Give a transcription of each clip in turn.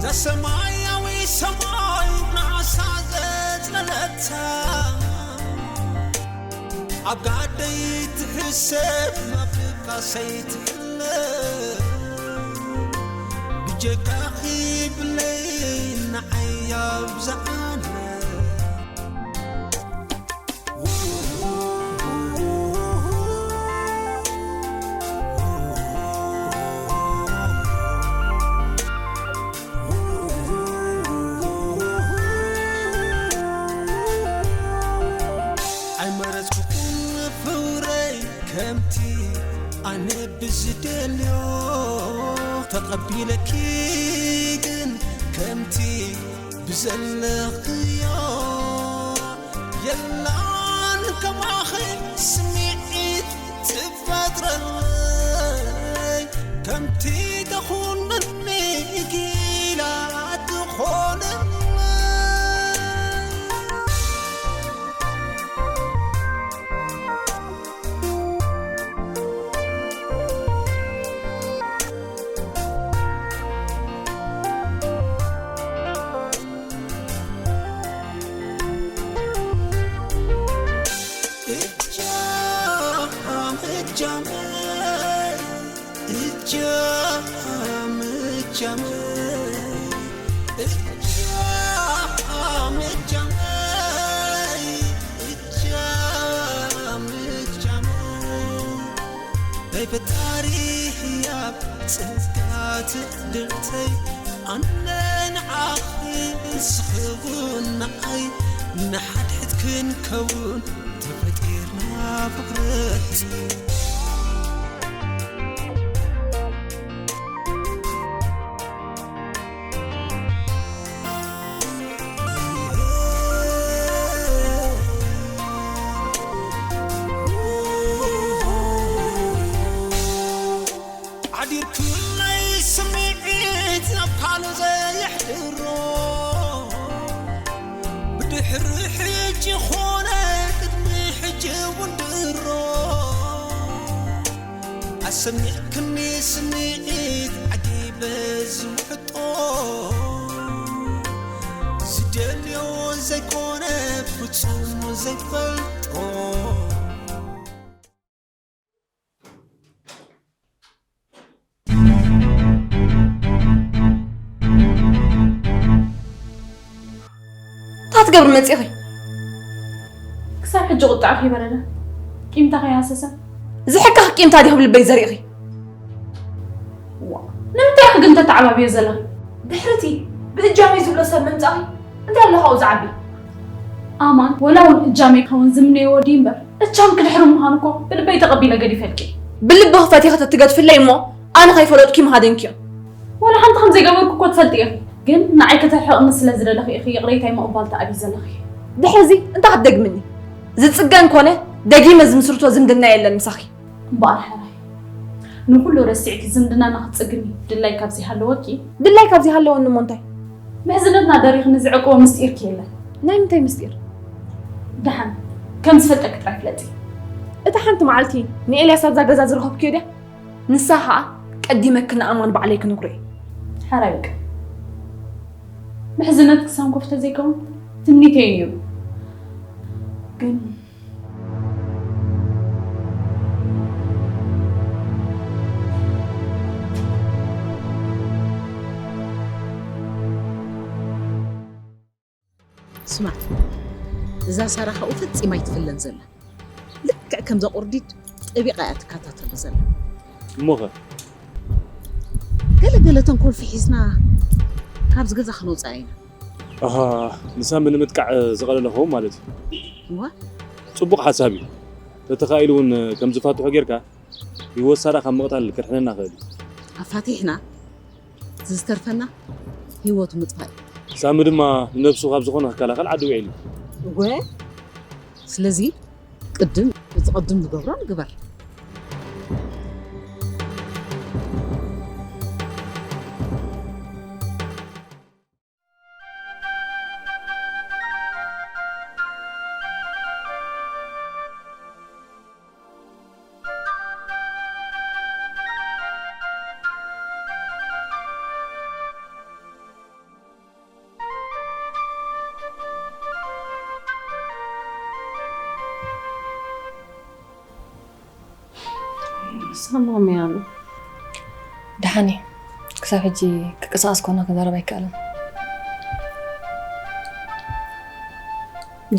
እዛ ሰማያዊ ሰማይ ናሳ ዘጽለለታ፣ ኣብ ጋደይ ትሕሰብ፣ ኣብ ድቃሰይ ትሕለ። ብጀካኺ ብለይ ንዓይ ኣብዝሓለ። ኣይመረጽኩን ፍቕረይ ከምቲ ኣነ ብዝደልዮ፣ ተቐቢለኪ ግን ከምቲ ብዘለኽዮ። የላን ከማኺ ስምዒት ትፈጥረለይ፣ ከምቲ ተኹነኒ ጊላ ትኾነለይ። እጃም እጃመይ፣ እጃም እጃመይ፣ እጃም እጃመይ፣ እጃም እጃመይ። ናይ ፈጣሪ ህያብ ጸጋ ትዕድልተይ፣ ኣነ ንዓኺ ንስኺ እውን ንዓይ፣ ንሓድሕድ ክንከውን ተፈጢርና ፍቕረይ። ሓዲርኩለይ ስምዒት ናብ ካልእ ዘየሕድሮ፣ ብድሕሪ ሕጂ ኾነ ቅድሚ ሕጂ እውን ድሮ፣ ኣሰሚዕክኒ ስምዒት ዓጊበ ዝውሕጦ፣ ዝደልዮ ዘይኮነ ፍጹም ዘይፈልጦ። እንታይ ትገብሪ መፂኺ? ክሳብ ሕጂ ቁጥዐኺ ይበረደ። ቂምታ ከይሃሰሰ። ዝሕከኽ ቂምታ ዲኺ ኣብ ልበይ ዘሪእኺ? ዋ፣ ንምንታይ ኢኺ ግን ተተዓባብዮ ዘለኺ? ድሕሪቲ ብእጃመይ ዝብሎ ሰብ ምምጻእኺ እንታይ ኣሎ ካብኡ ዝዓቢ? ኣማን፣ ወላ እውን እጃመይ ክኸውን ዝምነዮ ወዲ እምበር፣ እቻም ክድሕሪ ምዃኑ እኮ ብልበይ ተቐቢለ ገዲፈልኪ። ብልብኺ ፈቲኺ ተትገድፍለይ እሞ፣ ኣነ ከይፈለጥኩ ምሃደንክዮ። ወላ ሓንቲ ከም ዘይገበርኩ እኮ ትፈልጢ ኢኺ። ግን ንዓይ ከተርሕቕኒ ስለ ዝደለኺ ኢኺ ይቕሬታይ ምቕባል ትኣብዪ ዘለኺ። ድሕሪ እዚ እንታይ ክትደግምኒ? ዝጽገን ኮነ ደጊመ ዝምስርቶ ዝምድና የለን ምሳኺ። እምበኣር ሕራይ፣ ንኹሉ ረሲዕኪ ዝምድናና ክትጽግኒ ድላይ ካብ ዘይሃለወኪ። ድላይ ካብ ዘይሃለወኒ እሞ እንታይ? ምሕዝነትና ደሪኽኒ ዝዕቅቦ ምስጢርኪ የለን። ናይ ምንታይ ምስጢር? ደሓን፣ ከም ዝፈልጠኪ ጥራይ ፍለጢ። እታ ሓንቲ መዓልቲ ንኤልያስ ኣብዛ ገዛ ዝረኸብክዮ ድያ? ንሳ ኸኣ ቀዲመኪ ንኣማን ባዕለይ ክነግሮ እየ። ሕራይ በቃ። ምሕዝነት ክሳንኮፍ ተዘይከውን ትምኒተይ እዩ ነይሩ። ግን ስማዕ፣ እዛ ሳራ ካብኡ ፈጺማ ኣይትፍለን ዘላ። ልክዕ ከምዛ ቁርዲድ ጠቢቓ እያ ትከታተሎ ዘላ። እሞኸ? ገለ ገለ ተንኮል ፊሒስና ካብዚ ገዛ ክንወጽኣ ኢና። ኣሃ፣ ንሳሚ ንምጥቃዕ ዝቐለለ ክኸውን ማለት እዩ። እዋ። ጽቡቕ ሓሳብ እዩ። ተተኻኢሉ እውን ከም ዝፋትሖ ጌርካ ህይወት ሳራ ካብ ምቕታል ከድሕነና ይኽእል እዩ። ኣፋቲሕና፣ እቲ ዝተርፈና ህይወቱ ምጥፋእ እዩ። ሳሚ ድማ ንነብሱ ካብ ዝኾነ ክከላኸል ዓዲ ውዒሉ እዩ። እወ፣ ስለዚ ቅድም እቲ ቅድም ንገብሮ ንግበር። ኣማሚ ኣሉ። ደሓን እየ። ክሳብ ሕጂ ክቀሳቀስ ኮነ ክዛረብ ኣይከኣልን።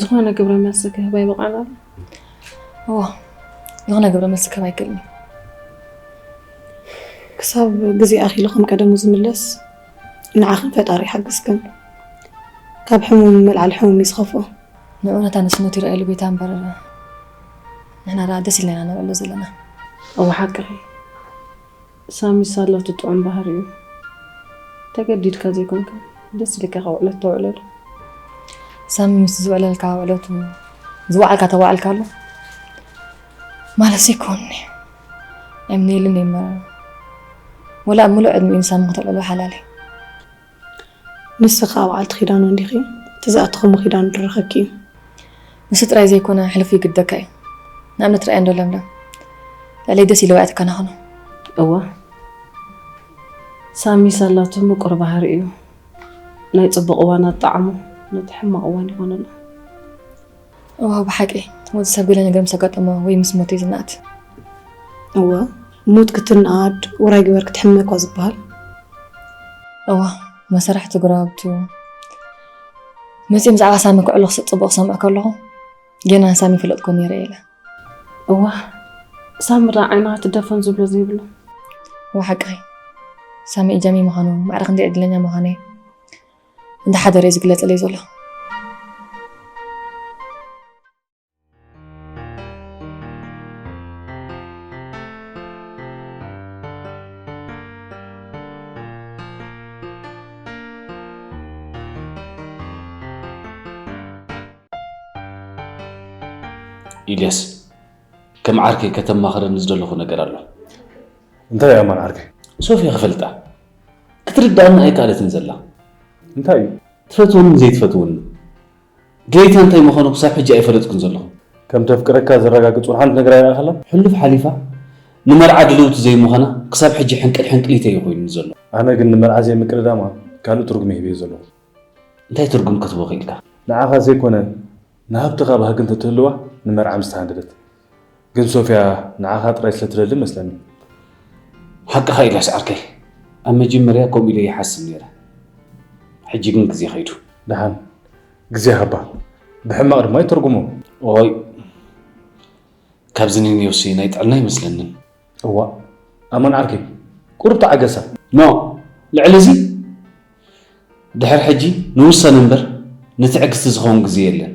ዝኾነ ግብረ መልሲ ክህባ ይበቃል ኣሎ። እዎ፣ ዝኾነ ግብረ መልሲ ክህብ ኣይክእልን እየ። ክሳብ ግዜ ኣኺሉ ከም ቀደሙ ዝምለስ ንዓኽን ፈጣሪ ይሓግዝክን። ካብ ሕሙም መልዓሊ ሕሙም እዩ ዝኸፍኦ። ንዑ ነታ ንስነቱ ይረኣየሉ ቤታ እምበር ንሕና ደኣ ደስ ኢልና ኢና ንውዕሎ ዘለና። እወ ሓቅኺ። ሳሚ ሳላቱ ጥዑም ባህሪ እዩ። ተገዲድካ ዘይኮንካ ደስ ኢልካ ከውዕለት ተውዕለሉ። ሳሚ ምስ ዝውዕለልካ ውዕለቱ ዝወዓልካ ተዋዕልካሉ ማለት ዘይኮን ኣይምነየልን እየ እምበር ወላ ኣብ ምሉእ ዕድሚኡ ንሳሚ ክተውዕሎ ሓላል እዩ። ንስኺ ከኣ በዓልቲ ኪዳኑ እንዲኺ፣ እቲ ዝኣተኽሞ ኪዳኑ ድረኸኪ እዩ። ንሱ ጥራይ ዘይኮነ ሕሉፉ ይግደካ እዩ። ንኣብነት ርኣያ እንዶ ለምለም፣ ልዕለይ ደስ ኢልዋ እያ ትከናኸኖ። እዋ ሳሚ ሳላቱ ምቁር ባህሪ እዩ። ናይ ጽቡቕ እዋን ኣጣዕሞ ነቲ ሕማቕ እዋን ይኾነሉ። እዋ ብሓቂ ወዲ ሰብ ገለ ነገር ምስ ኣጋጠሞ ወይ ምስ ሞተ እዩ ዝነኣድ። እወ ሞት ክትነኣድ ውራይ ግበር ክትሕመ እኳ ዝበሃል። እዋ መሳርሕቲ ግራውቱ መፂኦም ብዛዕባ ሳሚ ክዕሉ ክስ ፅቡቅ ክሰምዕ ከለኹ ገና ንሳሚ ይፈለጥኮ ነይረ ኢለ። እዋ ሳሚ ዳ ዓይንኻ ትደፈን ዝብሎ ዘይብሉ። እዋ ሓቅኺ ሳሚ እጃሚ ምዃኑ ማዕረ ክንደይ ዕድለኛ ምዃነይ እንዳሓደረ እዩ ዝግለፀለይ ዘሎ። ኢልያስ፣ ከም ዓርከይ ከተማኽረኒ ዝደለኹ ነገር ኣሎ። እንታይ እዩ ኣማን ዓርከይ? ሶፍያ ክፈልጣ ክትርድኣኒ ኣይከኣለትን ዘላ። እንታይ እዩ? ትፈትወንን ዘይትፈትወንን ድሌታ እንታይ ምዃኑ ክሳብ ሕጂ ኣይፈለጥኩን ዘለኹ። ከም ተፍቅረካ ዘረጋግጽ ወላ ሓንቲ ነገር ኣይረኣኻላን? ሕሉፍ ሓሊፋ ንመርዓ ድልውቲ ዘይምዃና ክሳብ ሕጂ ሕንቅል ሕንቅሊተይ እዩ ኮይኑኒ ዘሎ። ኣነ ግን ንመርዓ ዘይምቅድዳማ ካልእ ትርጉም ይህብ እየ ዘለኹ። እንታይ ትርጉም ክትቦ ክኢልካ? ንዓኻ ዘይኮነ ንሃብትኻ ባህጊ እንተትህልዋ ንመርዓ ምስተሃንደደት። ግን ሶፍያ ንዓኻ ጥራይ ስለትደሊ መስለኒ። ሓቅኻ ኢልያስ ዓርከይ፣ ኣብ መጀመርያ ከምኡ ኢለ ይሓስብ ነይረ። ሕጂ ግን ግዜ ከይዱ። ደሓን ግዜ ሃባ፣ ብሕማቕ ድማ ይተርጉሞ። ኦይ ካብዚ ንንዮሲ ናይ ጥዕና ኣይመስለንን። እዋእ ኣማን ዓርከይ ቁሩብ ተዓገሳ። ኖ ልዕሊ እዚ ድሕሪ ሕጂ ንውሳነ እምበር ንትዕግስቲ ዝኸውን ግዜ የለን።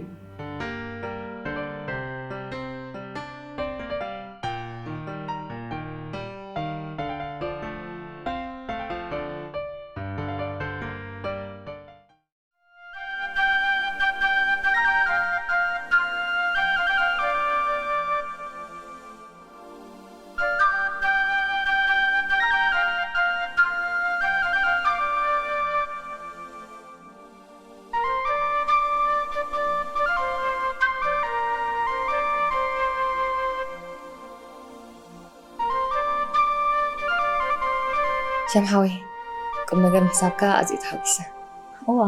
ሸምሓወይ ቁም ነገር ምሕሳብካ ኣዝየ ተሓጒሰ። እዋ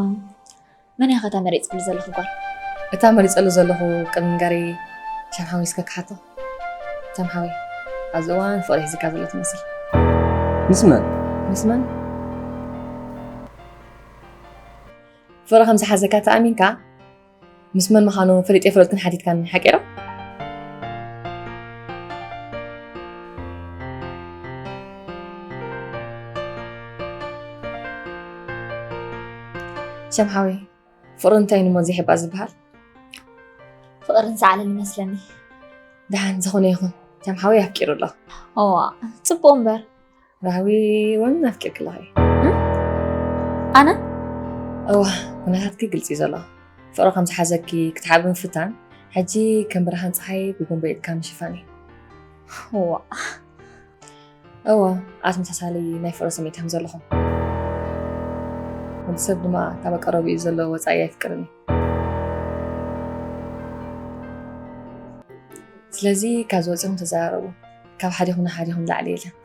መን ኢኻ እታ መሪፅክሉ ዘለኹ ጓል? እታ መሪፀሉ ዘለኹ ቅድሚ ምንጋረይ ሸምሓወይ እስከ ክሓቶ። ሸምሓወይ ኣብዚ እዋን ፍቕሪ ሒዝካ ዘሎ ትመስል። ምስ መን? ምስ መን? ፍቕሪ ከም ዝሓዘካ ተኣሚንካ ምስ መን ምዃኑ ፈሊጠ ኣይፈለጥኩን ሓቲትካኒ ሓቂ ዶ? ሸምሓዊ ፍቕሪ እንታይ ንሞ ዘይሕባእ ዝበሃል? ፍቕርን ሰዓልን ይመስለኒ። ደሓን ዝኾነ ይኹን ሸምሓዊ ኣፍቂሩ ኣሎ። እዋ ፅቡቕ እምበር ራህዊ እውን ኣፍቂርኪ ኣለኺ። ኣነ? እዋ ኩነታትኪ ግልፂ እዩ ዘሎ። ፍቕሪ ከም ዝሓዘኪ ክትሓቢ ምፍታን ሕጂ ከም ብርሃን ፀሓይ ብጉንበ ኢድካ ምሽፋን እዩ። እዋ እወ ኣተመሳሳሊ ናይ ፍቕሪ ስምዒት ከም ዘለኹም። ወዲ ሰብ ድማ ካብ ኣቀረቢኡ ዘሎ ወፃኢ ኣይፍቅርን እዩ። ስለዚ ካብዚ ወፂኹም ተዘራረቡ። ካብ ሓዲኹም ንሓዲኹም ላዕሊ የለን።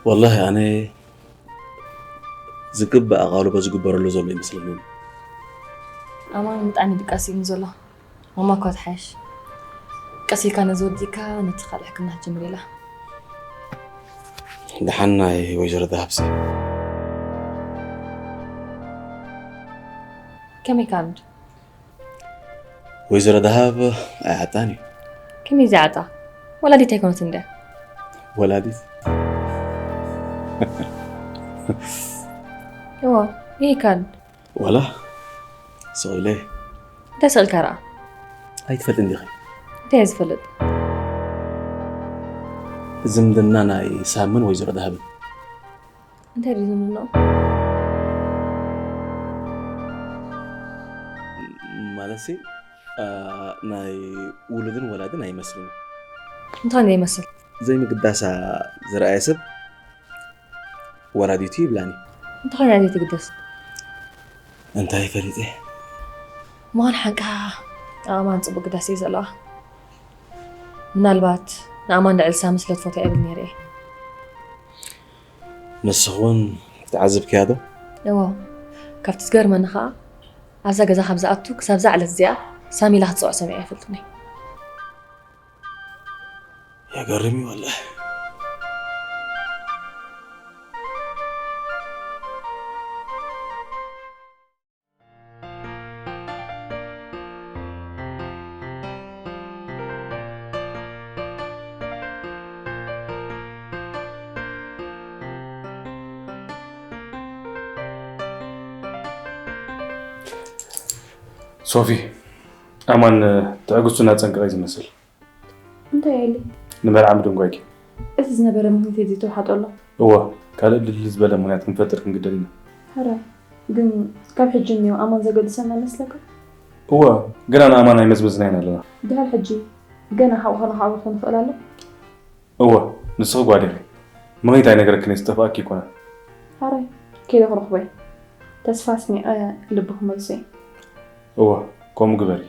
ወላሂ ኣነ ዝግባእ ኣቓልቦ ዝግበረሉ ዘሎ ይመስለኒ። ኣማን ብጣዕሚ ድቃስ እዩ ዘሎ። ማማ እኳ ትሓይሽ። ቀስ ኢልካ ነዚ ወዲእካ ነቲ ካልእ ሕክምና ክትጅምር ኢላ። ደሓን ናይ ወይዘሮ ደሃብሲ። ከመይ ካንድ? ወይዘሮ ደሃብ ኣይዓጣን እዩ። ከመይ ዘይዓጣ? ወላዲት ኣይኮነትን ድያ? ወላዲት? እዋ፣ ይህ ካንድ። ዋላ ስቕ ኢለ። እንታይ ስቕ ኢልካ ደኣ? ኣይትፈልጥን ዲኺ? እንታይ እየ ዝፈልጥ? ዝምድና ናይ ሳምን ወይዘሮ ደሃብን። እንታይ ድዩ ዝምድንኦም? ማለትሲ፣ አ፣ ናይ ውሉድን ወላድን ኣይመስልን እዩ። እንታይ ዘይመስል? ዘይምግዳሳ ዝረኣየ ሰብ ወላዲቱ ይብላኒ። እንታይ ኮይና ዘይትግደስ? እንታይ ፈሊጠ? መን ሓንካ ኣማን ጽቡቅ ግዳስ እዩ ዘለዋ። ምናልባት ንኣማን ልዕሊ ሳሚ ስለ ትፈትዋ ይብል ነይረ እየ። ንስኺ እውን ተዓዚብክያ ዶ? እዎ። ካብቲ ዝገርመኒ ኸኣ ኣብዛ ገዛ ካብ ዝኣቱ ክሳብ እዛ ዕለት እዚኣ ሳሚ ኢላ ክትጽውዖ ሰሚዐ ኣይፈልጥን እየ። የገርም እዩ ወላሂ። ሶፊ፣ ኣማን ትዕግስቱ እናጸንቀቐ እዩ ዝመስል። እንታይ ኢሉ? ንመርዓ ምድንጓይኪ። እቲ ዝነበረ ምኽንያት እዩ ዘይተዋሓጦ ኣሎ። እወ፣ ካልእ ድልድል ዝበለ ምኽንያት ክንፈጥር ክንግደድ ኢና። ሕራይ፣ ግን ካብ ሕጂ እኒኦ ኣማን ዘገድሰና ይመስለካ? እወ፣ ግና ንኣማን ኣይመዝመዝናዮን ኣለና። ድሕሪ ሕጂ ገና ካብኡ ከነኻዕብቶ ንኽእል ኣሎ። እወ፣ ንስኺ ጓል ኢኺ። ምኽንያት ኣይነግረክን እየ፣ ዝጠፍኣኪ ኣይኮነን። ሕራይ፣ ከይደ ክረኽቦ እየ። ተስፋ ኣስኒቐ ልቢ ክመልሶ እየ። እወ፣ ከምኡ ግበሪ።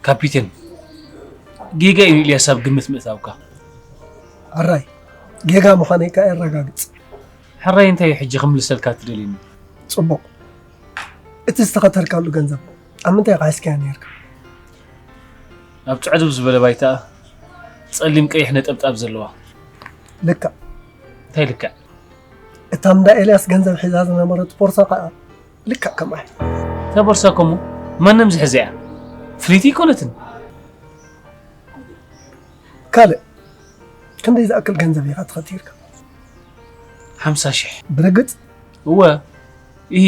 ካፒቴን፣ ጌጋ እዩ ንኤልያስ ኣብ ግምት ምእታውካ። ሕራይ፣ ጌጋ ምዃነይ ከኣ የረጋግጽ። ሕራይ፣ እንታይ እዩ ሕጂ ክምልሰልካ ትደልየኒ? ጽቡቕ። እቲ ዝተኸተልካሉ ገንዘብ ኣብ ምንታይ ኢኻ ሒዝካዮ ነይርካ? ኣብ ጽዕድብ ዝበለ ባይታ ጸሊም ቀይሕ ነጠብጣብ ዘለዋ። ልክዕ። እንታይ ልክዕ? እታ እንዳ ኤልያስ ገንዘብ ሒዛ ዝነበረት ቦርሳ ከኣ ልክዕ ከምኣ። እታ ቦርሳ ከምኡ ማንም ዝሕዘያ ፍልይቲ ኣይኮነትን። ካልእ ክንደይ ዝኣክል ገንዘብ ኢኻ ተኸቲርካ? ሓምሳ ሽሕ። ብርግጽ? እወ። ኢሂ።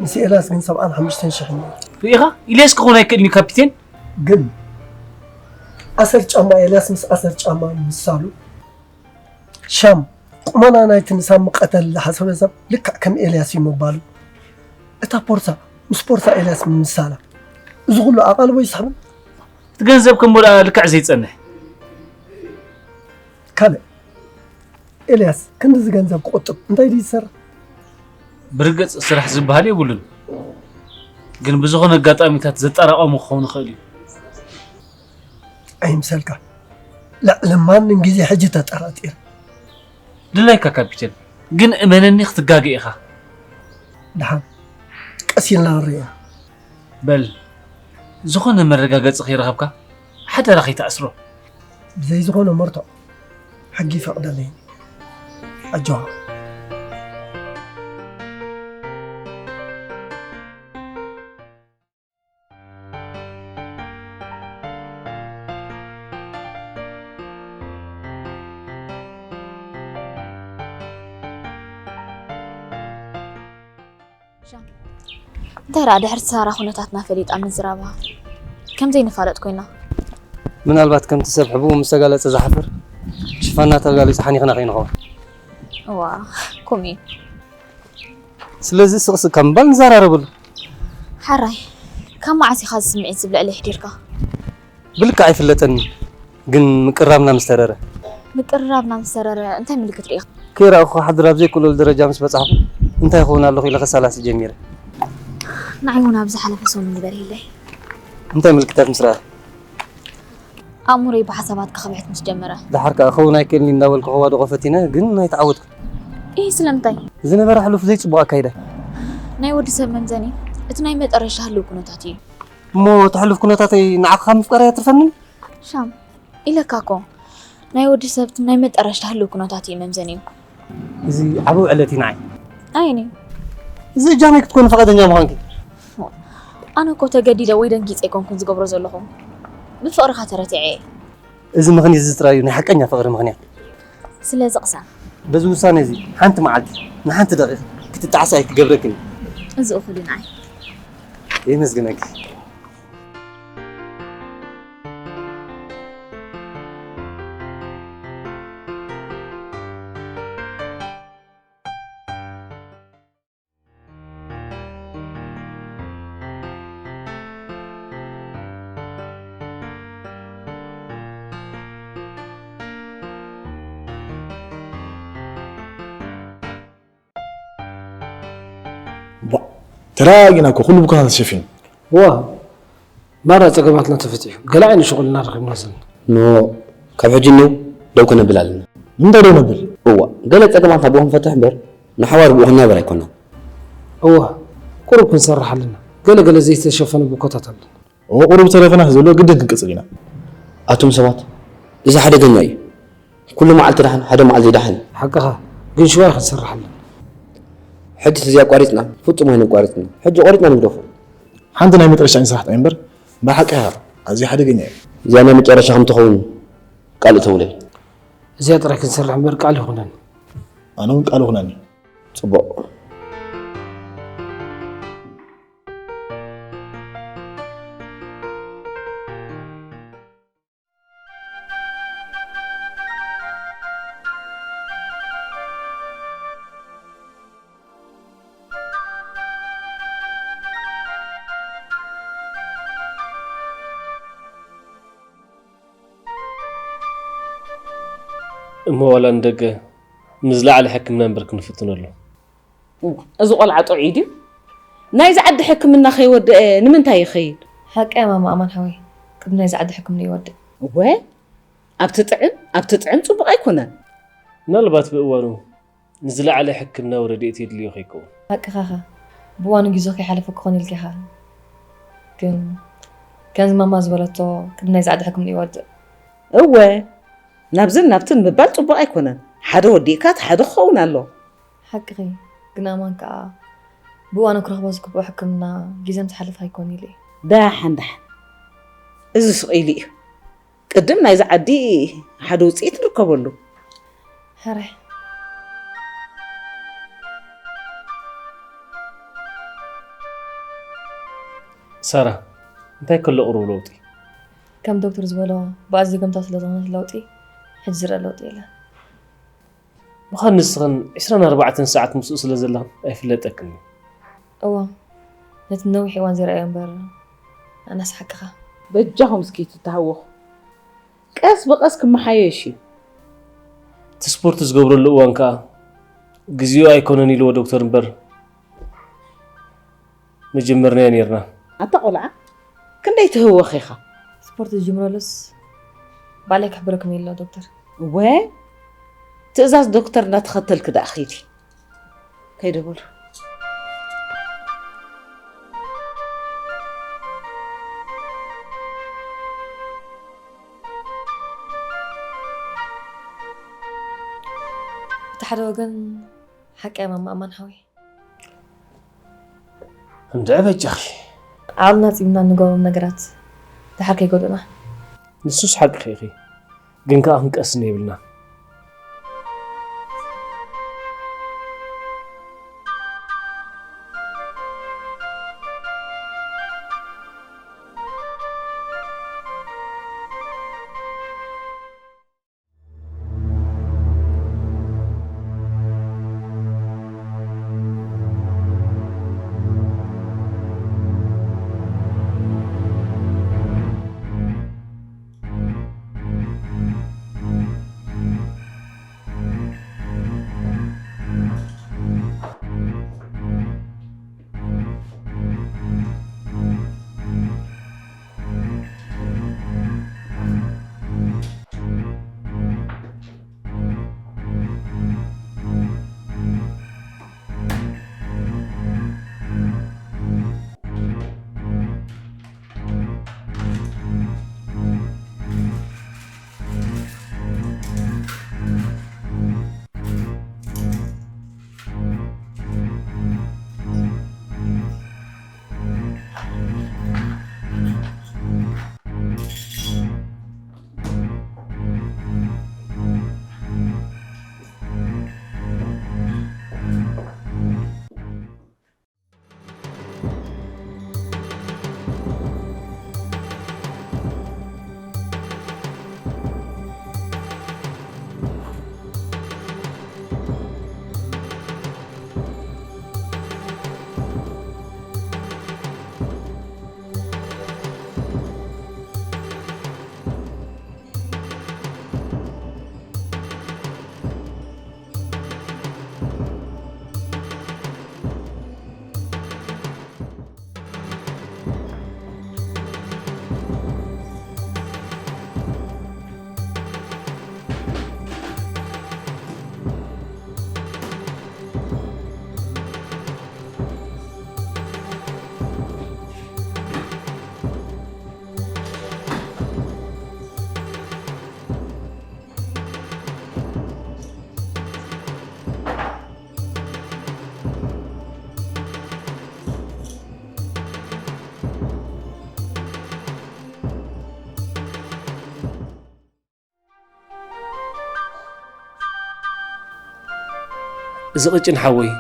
ምስ ኤልያስ ግን ሰብዓን ሓሙሽተን ሽሕ እኒኦ። ርኢኻ? ኢልያስ ክኾን ኣይክእልን እዩ ካፒቴን። ግን ኣሰር ጫማ ኤልያስ ምስ ኣሰር ጫማ ምሳሉ። ሻም፣ ቁመና ናይቲ ንሳሚ ቀተል ዝሓሰበ ሰብ ልክዕ ከም ኤልያስ እዩ ምባሉ። እታ ፖርሳ ምስ ፖርሳ ኤልያስ ምምሳላ። እዚ ኩሉ ኣቓልቦ ይስሕብን። እቲ ገንዘብ ከም ወድኣ ልክዕ ዘይጸንሕ። ካልእ፣ ኤልያስ ክንድዚ ገንዘብ ክቑጥብ እንታይ ድዩ ዝሰርሕ? ብርግጽ ስራሕ ዝበሃል የብሉን። ግን ብዝኾነ ኣጋጣሚታት ዘጠራቐሙ ክኸውን ይኽእል እዩ። ኣይምሰልካ። ልዕሊ ማንም ግዜ ሕጂ ተጠራጢረ። ድላይካ ካፒቴን፣ ግን እመነኒ ክትጋገ ኢኻ። ደሓን ቀስ ኢልና ንርእዮ። በል፣ ዝኾነ መረጋገጺ ከይረኸብካ ሓደራ ከይትኣስሮ። ብዘይ ዝኾነ መርትዖ ሕጊ ይፈቕደለይን። ኣጆኻ። እንታይ ደኣ ድሕሪ ሳራ ኩነታትና ፈሊጣ ምዝራባ ከም ዘይንፋለጥ ኮይና? ምናልባት ከምቲ ሰብ ሕብኡ ምስ ተጋለጸ ዝሓፍር ሽፋና ተጋሊጹ ሓኒኽና ከይንኸውን። እዋ፣ ከምኡ እዩ። ስለዚ ስቕ ስቕ ካብ ምባል ንዘራረበሉ። ሓራይ፣ ካብ መዓስ ኢኻ እዚ ስምዒት ዝብልዕለይ ሕዲርካ? ብልክዕ ኣይፍለጠኒ፣ ግን ምቅርራብና ምስ ተረረ። ምቅርራብና ምስ ተረረ እንታይ ምልክት ርኢኻ? ከይረኣኹኻ ሓድር ኣብ ዘይክእለሉ ደረጃ ምስ በጻሕኩ እንታይ ይኸውን ኣለኹ ኢለ ከሰላሲ ጀሚረ። ንዓይ እውን ኣብ ዝሓለፈ ሰሙን ዝበርሂለይ። እንታይ ምልክታት ምስ ረኣኺ? ኣእምሮይ ብሓሳባት ክኽብሕት ምስ ጀመረ። ደሓር ከኣ ክኸውን ኣይክእልን እዩ እንዳበልኩ ከዋድቖ ፈቲነ፣ ግን ኣይተዓወትኩ። ኢሂ፣ ስለምንታይ? ዝነበረ ሕሉፍ ዘይጽቡቕ ኣካይዳ። ናይ ወዲ ሰብ መምዘኒ እቲ ናይ መጠረሻ ህልው ኩነታት እዩ። እሞ እቲ ሕሉፍ ኩነታተይ ንዓኻ ካብ ምፍቃር ኣየትርፈንን? ሻም፣ ኢለካ እኮ፣ ናይ ወዲ ሰብ እቲ ናይ መጠረሻ ህልው ኩነታት እዩ መምዘኒኡ። እዚ ዓቢ ውዕለት እዩ ንዓይ። ኣየኒ? እዚ እጃመይ ክትኮኒ ፈቓደኛ ምዃንኪ። ኣነ እኮ ተገዲደ ወይ ደንጊጸ ኣይኮንኩን ዝገብሮ ዘለኹ። ብፍቕርኻ ተረቲዐ እየ። እዚ ምኽንያት እዚ ጥራይ እዩ ናይ ሓቀኛ ፍቕሪ ምኽንያት። ስለዚ ቅሰን። በዚ ውሳነ እዚ ሓንቲ መዓልቲ ንሓንቲ ደቂቕ ክትጣዕሲ ኣይክገብረክን እዩ። እዚ እኹል እዩ ንዓይ። የመስግነኪ። ባ፣ ተረጋጊእና እኮ፣ ኩሉ ብኮታ ተሸፊኑ። ዋ፣ ማራ ጸገማትና ተፈቲሑ። ገለ ዓይነት ሽቑልና ረኺብና ዘለና። ኖ፣ ካብ ሕጂ እኒው ደው ከነብል ኣለና። ንምንታይ ደው ነብል? እዋ፣ ገለ ጸገማትና ብኡ ክንፈትሕ እምበር፣ ንሓዋሩ ብኡ ክንናበር ኣይኮናን። እዋ፣ ቁሩብ ክንሰርሕ ኣለና። ገለ ገለ ዘይተሸፈነ ብኮታት ኣለና። እዎ፣ ቁሩብ ተረፈና ዘሎ ግድን ክንቅጽል ኢና። ኣቱም ሰባት፣ እዚ ሓደገኛ እዩ። ኩሉ መዓልቲ ደሓን፣ ሓደ መዓልቲ ዘይደሓን። ሓቅኻ፣ ግን ሽዋይ ክንሰርሕ ኣለና። ሕጂ እዚ ኣቋሪጽና፣ ፍጹም ኣይነቋርጽን። ሕጂ ቆሪጽና ንግደፎ። ሓንቲ ናይ መጨረሻ ስራሕ ጥራይ እምበር፣ ብሓቂ ኢኻ፣ ኣዝዩ ሓደገኛ እዩ። እዚኣ ናይ መጨረሻ ከም ትኸውን ቃል እተውለይ። እዚኣ ጥራይ ክንሰርሕ እምበር ቃል ይኹነኒ። ኣነ እውን ቃል ይኹነኒ። ጽቡቕ። እሞ ዋላ ንደገ ንዝለዓለ ሕክምና እምበር ክንፍትነሉ። እዋ፣ እዚ ቆልዓ ጥዑይ ድዩ? ናይዚ ዓዲ ሕክምና ከይወደአ ንምንታይ ይኸይድ? ሓቀይ ማማ ኣማን ሓወይ፣ ቅድሚ ናይዚ ዓዲ ሕክምና ይወድእ። እወ፣ ኣብቲ ጥዕም፣ ኣብቲ ጥዕም ጽቡቕ ኣይኮነን። ምናልባት ብእዋኑ ንዝለዓለ ሕክምናዊ ረድኤት የድልዮ ከይከውን። ሓቅኻ ኢኻ። ብእዋኑ ግዜኡ ከይሓለፈ ክኾን ኢልካ ኢኻ። ግን ከምዚ ማማ ዝበለቶ ቅድሚ ናይዚ ዓዲ ሕክምና ይወድእ። እወ፣ ናብዝን ናብትን ምባል ጽቡቕ ኣይኮነን። ሓደ ወዲእካ እቲ ሓደ ክኸውን ኣለዎ። ሓቅኺ፣ ግን ኣማን ከኣ ብእዋኑ ክረኽቦ ዝግብኦ ሕክምና ግዜ ምስ ሓለፈ ኣይኮን ኢሉ እዩ። ደሓን ደሓን። እዚ ስቕ ኢሉ እዩ። ቅድም ናይዚ ዓዲ ሓደ ውጽኢት ንርከበሉ። ሕራይ። ሳራ፣ እንታይ ከሎ ቁሩብ ለውጢ? ከም ዶክተር ዝበሎ ብኣዝዩ ዘገምታዊ ስለ ዝኾነ ለውጢ፣ ሕጂ ዝረኣ ለውጢ የለን። ምዃን ንስኽን ዕስራን ኣርባዕተን ሰዓት ምስኡ ስለ ዘለኽን ኣይፍለጠክን እዩ። እዎ፣ ነቲ ነዊሕ እዋን ዘይረኣዮ እምበር ኣናስ ሓቅኻ። በጃኹም እስኪ ትተሃወኹ። ቀስ ብቐስ ክመሓየሽ እዩ። እቲ ስፖርት ዝገብረሉ እዋን ከኣ ግዜኡ ኣይኮነን ኢልዎ ዶክተር እምበር መጀመርናዮ ኔርና። ኣታ ቆልዓ፣ ክንደይ ትህወኽ ኢኻ? ስፖርት ዝጅምረሉስ ባዕለይ ክሕብረኩም ኢለ ዶክተር። እወ፣ ትእዛዝ ዶክተር እናተኸተልክ ደኣ ኺዲ። ከይደ በሉ። እቲ ሓደ ወገን ሓቂ እያ ማማ ኣማን ሓወይ። እንድዒ በጃኺ። ዓቕልና ጺምና እንገብሮም ነገራት ደሓር ከይጎድኡና። ንሱስ ሓቅኺ ኢኺ፣ ግን ከኣ ክንቀስን የብልናን። እዚ ቅጭን ሓወይ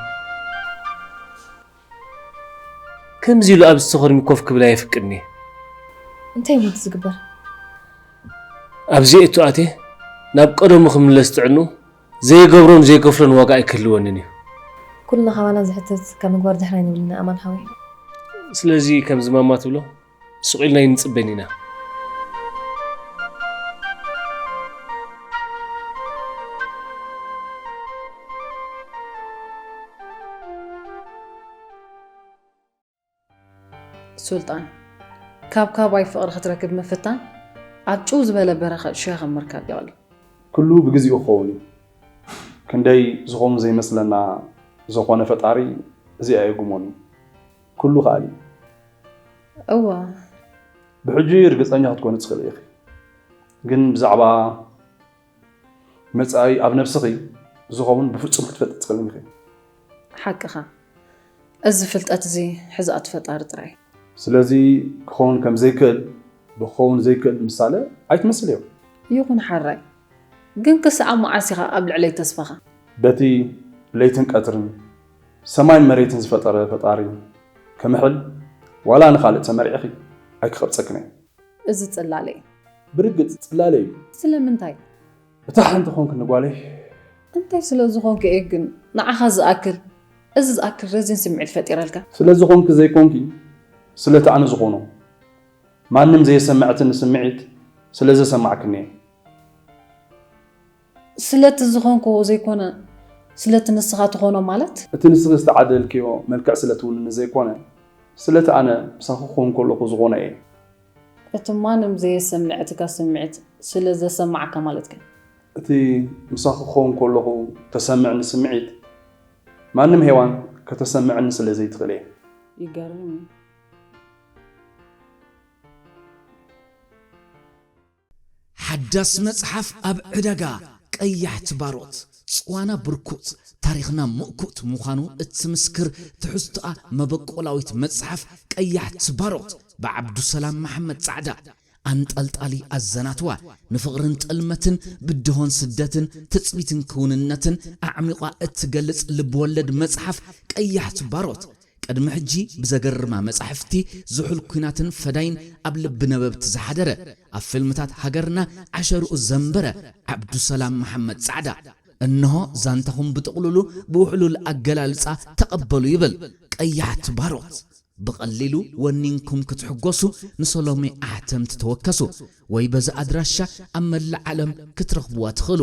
ከምዚ ኢሉ ኣብ ዝተኸርሚ ኮፍ ክብል ኣየፍቅድኒ። እንታይ ሞት ዝግበር? ኣብዚ እቱ ኣቴ ናብ ቀደሙ ክምለስ ጥዕኑ ዘይገብሮን ዘይከፍሎን ዋጋ ኣይክህልወንን እዩ። ኩልና ካባና ዝሕተት ካብ ምግባር ድሕር ኣይንብልን ኣማን ሓወይ። ስለዚ ከምዚ ማማ ትብሎ ስቕ ኢልና ኣይንጽበን ኢና። ሱልጣን፣ ካብ ካባይ ፍቕሪ ክትረክብ ምፍታን ኣብ ጭው ዝበለ በረኻ ሸኸም ምርካብ ይቕልል። ኩሉ ብግዚኡ ክኸውን እዩ። ክንደይ ዝኾኑ ዘይመስለና ዝኾነ ፈጣሪ እዚኣ የጉሞን እዩ። ኩሉ ከኣል እዩ። እወ። ብሕጂ ርግጸኛ ክትኮኒ ትኽእሊ ኢኺ። ግን ብዛዕባ መጻኢ ኣብ ነብስኺ ዝኸውን ብፍጹም ክትፈልጢ ትኽእልን ኢኺ። ሓቅኻ። እዚ ፍልጠት እዚ ሕዚ ኣቲ ፈጣሪ ጥራይ። ስለዚ ክኸውን ከም ዘይክእል ብክኸውን ዘይክእል ምሳሌ ኣይትመስልዮ። ይኹን ሓራይ። ግን ክሳዕ መዓስ ኢኻ ኣብ ልዕለይ ተስፋኻ? በቲ ለይትን ቀትርን ሰማይን መሬትን ዝፈጠረ ፈጣሪ ክምሕል ዋላ ንኻልእ ተመሪዕኺ ኣይክቐብጸክን እየ። እዚ ጽላለ እዩ። ብርግጽ ጽላለ እዩ። ስለምንታይ? እታ ሓንቲ ኾንክኒ ጓለይ። እንታይ ስለ ዝኾንኩ እየ ግን ንዓኻ ዝኣክል፣ እዚ ዝኣክል ረዚን ስምዒት ፈጢረልካ? ስለ ዝኾንኪ ዘይኮንኪ፣ ስለቲ ኣነ ዝኾኖ። ማንም ዘየሰምዐትኒ ስምዒት ስለ ዘሰማዕክኒ እየ። ስለቲ ዝኾንክዎ ዘይኮነ፣ ስለቲ ንስኻ ትኾኖ ማለት? እቲ ንስኺ ዝተዓደልክዮ መልክዕ ስለ ትውንኒ ዘይኮነ፣ ስለቲ ኣነ ምሳኺ ክኾን ከለኹ ዝኾነ እየ። እቲ ማንም ዘየሰምዐትካ ስምዒት ስለ ዘሰማዓካ ማለት ግን? እቲ ምሳኺ ክኾን ከለኹ ተሰምዕኒ ስምዒት፣ ማንም ሄዋን ከተሰምዐኒ ስለ ዘይትኽእል እየ። ይገርም እዩ። ሓዳስ መጽሓፍ ኣብ ዕዳጋ፣ ቀያሕቲ ባሮት። ጽዋና ብርኩት፣ ታሪኽና ምእኩት ምዃኑ እትምስክር ትሕዝቶኣ መበቆላዊት መጽሓፍ ቀያሕቲ ባሮት ብዓብዱሰላም መሓመድ ጻዕዳ። ኣንጠልጣሊ ኣዘናትዋ፣ ንፍቕርን ጥልመትን፣ ብድሆን ስደትን፣ ትጽቢትን ክውንነትን ኣዕሚቋ እትገልጽ ልብወለድ መጽሓፍ ቀያሕቲ ባሮት፣ ቅድሚ ሕጂ ብዘገርማ መጻሕፍቲ ዝሑል ኲናትን ፈዳይን ኣብ ልቢ ነበብቲ ዝሓደረ፣ ኣብ ፊልምታት ሃገርና ዓሸርኡ ዘንበረ ዓብዱሰላም መሓመድ ጻዕዳ፣ እንሆ ዛንታኹም ብጥቕሉሉ ብውሕሉል ኣገላልጻ ተቐበሉ ይብል። ቀያሕቲ ባሮት። ብቐሊሉ ወኒንኩም ክትሕጎሱ ንሰሎሜ ኣሕተምቲ ተወከሱ ወይ በዚ ኣድራሻ ኣብ መላእ ዓለም ክትረኽብዋ ትኽእሉ።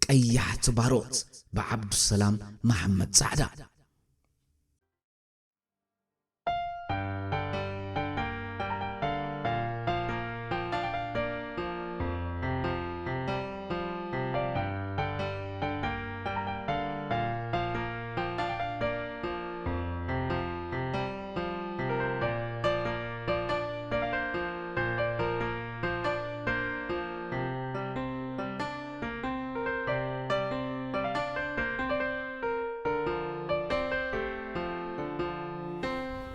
ቀያሕቲ ባሮት ብዓብዱሰላም መሓመድ ጻዕዳ።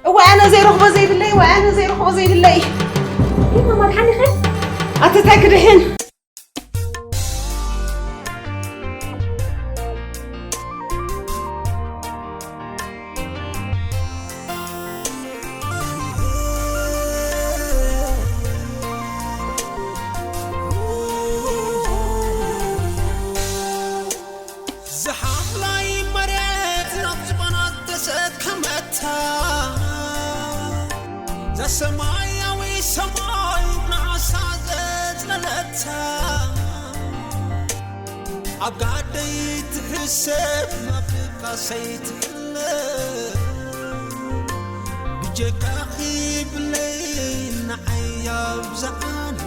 እዋይ ኣነ ዘይረኽቦ ዘይብለይ እዋይ ኣነ ዘይረኽቦ ዘይብለይ። ይማማ ድሓን ኢኺ? ኣተታይ ክድሕን። ዝሓምላይ መሬት ናብ ዝበናት ተሰከመታ፣ ዘሰማያዊ ሰማይ ንዓሳ ዘጽለለታ፣ ኣብ ጋደይ ትሕሰብ ናብ ድቃሰይ ትሕለብ፣ ብጀካኺ ብለይ ንዓይ ኣብዝሓለ።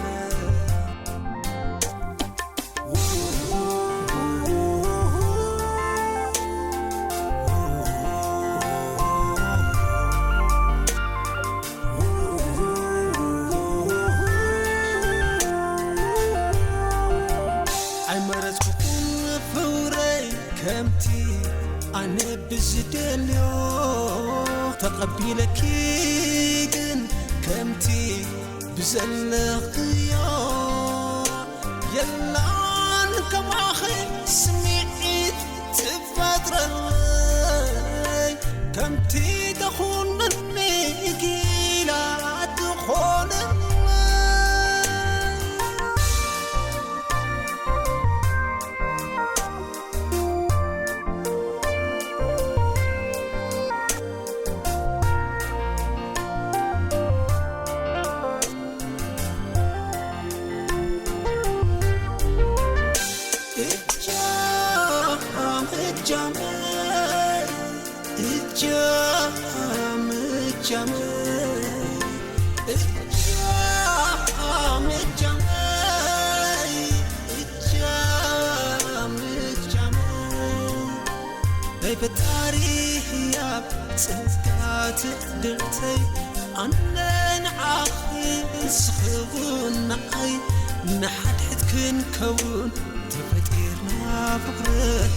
ኣይመረጽኩኹን ፍቕረይ ከምቲ ኣነ ብዝደልዮ፣ ተቐቢለኪ ግን ከምቲ ብዘለኽዮ፣ የላን ከማኺ ስምዒት ትፈጥረለይ። ከምቲ ተኾነኒ ጊላ ትኾነኒ። እጃም እጃመይ እጃም እጃመይ እጃም እጃመይ እጃም እጃመይ ናይ ፈጣሪ ህያብ ጸጋ ትዕድልተይ ኣነ ንዓኺ ንስኺ እውን ንዓይ ንሓድሕድ ክንከውን ተፈጢርና ፍቕረይ።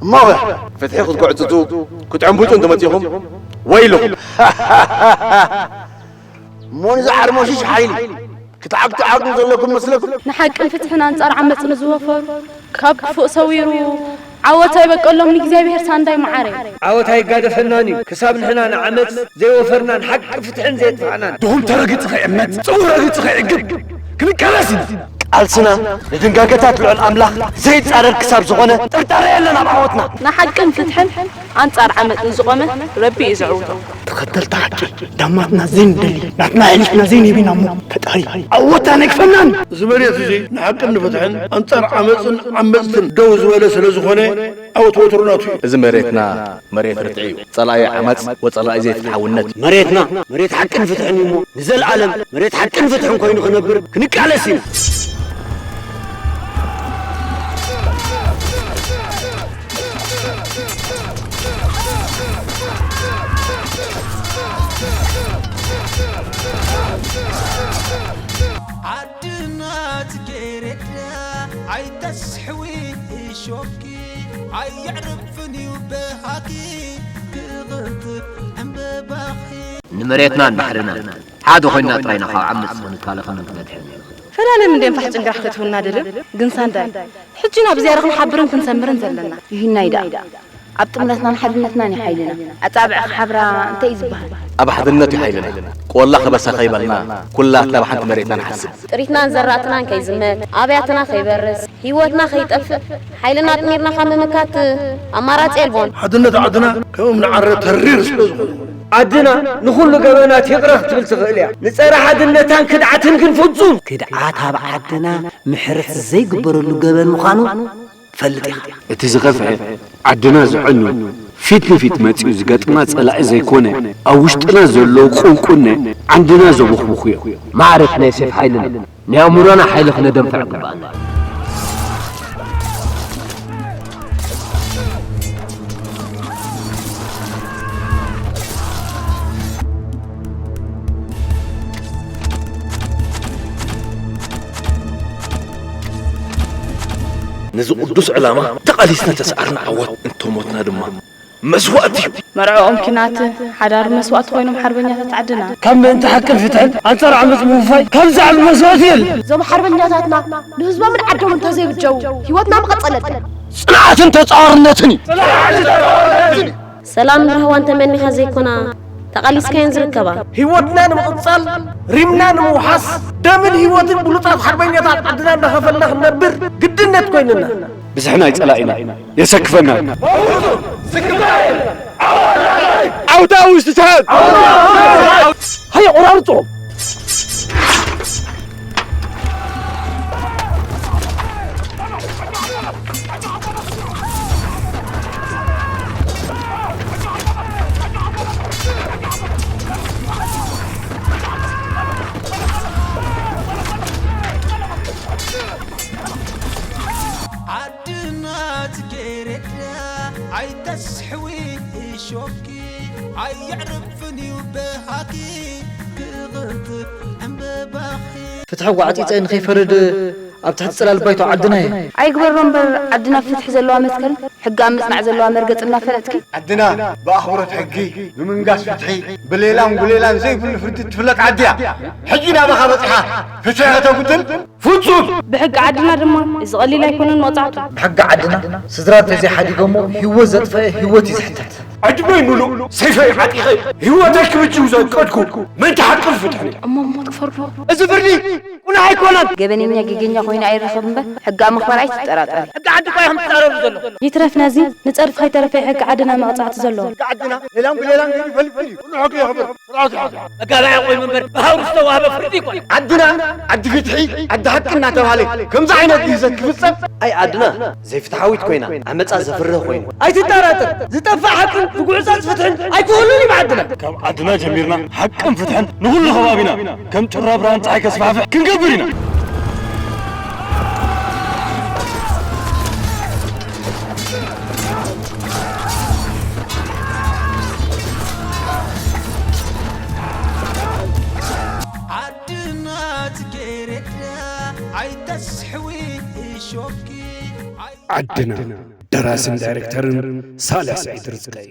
እሞ ፍትሒ ክትጉዕጽጹ ክትዕንብጡ እንተመጺኹም ወይልኹም። እሞ ንዚ ዓርሞሽሽ ሓይሊ ክትዓግትዓጉ ዘለኩም መስለኩም? ንሓቅን ፍትሕን ኣንጻር ዓመጽ ንዝወፈሩ ካብ ክፉእ ሰዊሩ ዓወት ኣይበቀሎም ንእግዚኣብሔር ሳንዳይ መዓረይ። ዓወት ኣይጋደፈናን እዩ ክሳብ ንሕና ንዓመጽ ዘይወፈርናን ሓቂ ፍትሕን ዘየጥፋእናን። ድኹም ተረግጽ ከይዕመጽ ጽቡቕ ረግጽ ከይዕግብ ክንቃለስ ኢና። ቃልስና ንድንጋገታት ልዑል ኣምላኽ ዘይጻረር ክሳብ ዝኾነ ጥርጣረ የለን ኣብ ዓወትና። ንሓቅን ፍትሕን ኣንጻር ዓመጽ ንዝቖመ ረቢ እዩ ዘዕውቶ። ተኸተልቲ ሓቂ ዳማትና ዘይንደሊ ናትና ኣሕሊፍና ዘይንህብ ኢና እሞ ፈጣሪ ዓወትና ኣይክፈናን። እዚ መሬት እዚ ንሓቅን ንፍትሕን ኣንጻር ዓመጽን ዓመጽትን ደው ዝበለ ስለ ዝኾነ ዓወት ወትሩ ናቱ እዩ። እዚ መሬትና መሬት ርትዒ እዩ። ጸላኢ ዓመጽ ወጸላኢ ዘይፍትሓውነት እዩ። መሬትና መሬት ሓቅን ፍትሕን እዩ እሞ ንዘለኣለም መሬት ሓቅን ፍትሕን ኮይኑ ክነብር ክንቃለስ ኢና። ዓድና ጽጌረዳ ኣይተስሕዊ እሾኪ ኣየዕርፍን እዩ በሃኪ ክቕንጥብ ዕምበባኺ። ንመሬትናን ባሕርናን ሓደ ኮይንና ጥራይ ኢና ካብ ዓመጽ ክንከላኸልን ክንድሕንን ንኽእል። ፈላለ ምንድን ፋሕ ጭንግራሕ ከእትውና ደልዩ ግን ሳንዳይ ሕጂ ኢና ብዝያዳ ክንሓብርን ክንሰምርን ዘለና። ይህናይ ደኣ ኣብ ጥምረትናን ሓድነትናን እዩ ሓይልና። ኣጻብዕ ክሓብራ እንታይ እዩ ዝበሃል? ኣብ ሓድነት እዩ ሓይልና። ቆላ ከበሳ ከይበልና ኩላትና ኣብ ሓንቲ መሬትና ንሓስብ። ጥሪትናን ዘራእትናን ከይዝመት፣ ኣብያትና ከይበርስ፣ ህይወትና ከይጠፍእ ሓይልና ኣጥሚርና ካብ ምምካት ኣማራጺ የልቦን። ሓድነት ዓድና ከም እምኒ ዓረ ተሪር ስለ ዝኾነ። ዓድና ንኹሉ ገበናት ይቕረ ክትብል ትኽእል እያ። ንጸረ ሓድነታን ክድዓትን ግን ፍጹም። ክድዓት ኣብ ዓድና ምሕረት ዘይግበረሉ ገበን ምዃኑ ትፈልጥ ኢኻ። እቲ ዝኸፍአ ዓድና ዘዕኑ ፊት ንፊት መጺኡ ዝገጥማ ጸላኢ ዘይኮነ ኣብ ውሽጥና ዘለዉ ቁንቁነ ዓንድና ዘቦኽቡኹ እዮም። ማዕረት ናይ ሴፍ ሓይልና ናይ ኣእምሮና ሓይሊ ክነደንፍዕ ግባኣና። ነዚ ቅዱስ ዕላማ ተቓሊስና ተሰኣርና ዓወት እንተሞትና ድማ መስዋእቲ እዩ። መርዕኦም ኪናት ሓዳር መስዋእቲ ኮይኖም ሓርበኛታት ዓድና። ካብ ምእንቲ ሓቅን ፍትሕን ኣንጻር ዓመጽ ምውፋይ ካብ ዝዓቢ መስዋእቲ የለን። እዞም ሓርበኛታትና ንህዝቦምን ዓዶምን እንተዘይብጀዉ ህይወትና ምቐጸለት። ጽንዓትን ተጻዋርነትን እዩ። ሰላምን ራህዋን ተመኒኻ ዘይኮና ተቓሊስካየን ዝርከባ። ህይወትና ንምቕጻል ሪምና ንምውሓስ ደምን ህይወትን ብሉጻት ሓርበኛታት ዓድና እንዳኸፈልና ክንነብር ግድነት ኮይንና። ብዝሕና ኣይጸላኢና የሰክፈና። ዓውታ ውሽጥታት ሃየ ቆራርጾ። ዓድና ጽጌረዳ ኣይተስሕዊ እሾኪ ኣየዕርፍን እዩ በሃኪ ክቕንጥብ ዕምበባኺ። ፍትሒ ጓዕጺጸ ንኸይፈርድ ኣብ ትሕቲ ጽላል ባይቶ ዓድና እየ። ኣይግበሮ እምበር፣ ዓድና ፍትሒ ዘለዋ መትከል፣ ሕጊ ኣብ ምጽናዕ ዘለዋ መርገጽ እናፈለጥኪ፣ ዓድና ብኣኽብሮት ሕጊ፣ ብምንጋስ ፍትሒ፣ ብሌላን ጉሌላን ዘይብሉ ፍርዲ እትፍለጥ ዓዲ እያ። ሕጂ ናባኻ በጺሓ ፍትሒ ከተጉድል ፍጹም! ብሕጊ ዓድና ድማ እዚ ቀሊል ኣይኮነን መቕጻዕቱ። ብሕጊ ዓድና ስድራ እንተዘይሓዲጎሞ ህይወት ዘጥፈአ ህይወት እዩ ዝሕተት። ዕድመይ ምሉእ ሰይፈይ ዓጢቐ ህይወተይ ክብጅው ዘቀድኩ ምእንቲ ሓቅን ፍትሕን እየ። እሞ ሞት ክፈርዶ? እዚ ፍርዲ ቁኑዕ ኣይኮነን። ገበነኛ ጌገኛ ኮይኑ ኣይረኸብ እምበር ሕጊ ኣብ ምኽባር ኣይትጠራጠሪ። ሕጊ ዓዲ እኳ ኢኹም ትጻረሩ ዘለኹም። ይትረፍ ነዚ ንጸድፊ ከይተረፈ እዩ ሕጊ ዓድና መቕጻዕቲ ዘለዎ። ሕጊ ዓድና ሌላን ጉሌላን ገይሩ ይፈልጥ ድዩ? ኩሉ ሕጊ የኽብር። ስርዓት ይሓዝ። መጋባእያ ኮይኑ እምበር ብሃውሪ ዝተዋህበ ፍርዲ ኣይኮነን። ዓድና ዓዲ ፍትሒ ዓዲ ሓቂ እናተባህለ ከምዚ ዓይነት ግህሰት ክፍጸም ኣይ ዓድና ዘይፍትሓዊት ኮይና ዓመጻ ዘፍርህ ኮይኑ ኣይትጠራጠር ዝጠፍእ ሓቅን ዝጉዕጸጽ ፍትሕን ኣይክህሉን እዩ ዓድና። ካብ ዓድና ጀሚርና ሓቅን ፍትሕን ንኹሉ ከባቢና ከም ጩራ ብርሃን ጸሓይ ከስፋሕፍሕ ክንገብር ኢና። ዓድና ጽጌረዳ ኣይተስሕዊ እሾኪ ኣይ ዓድና ደራስን ዳይሬክተርን ሳልሕ ስዒድ ርዝቀይ።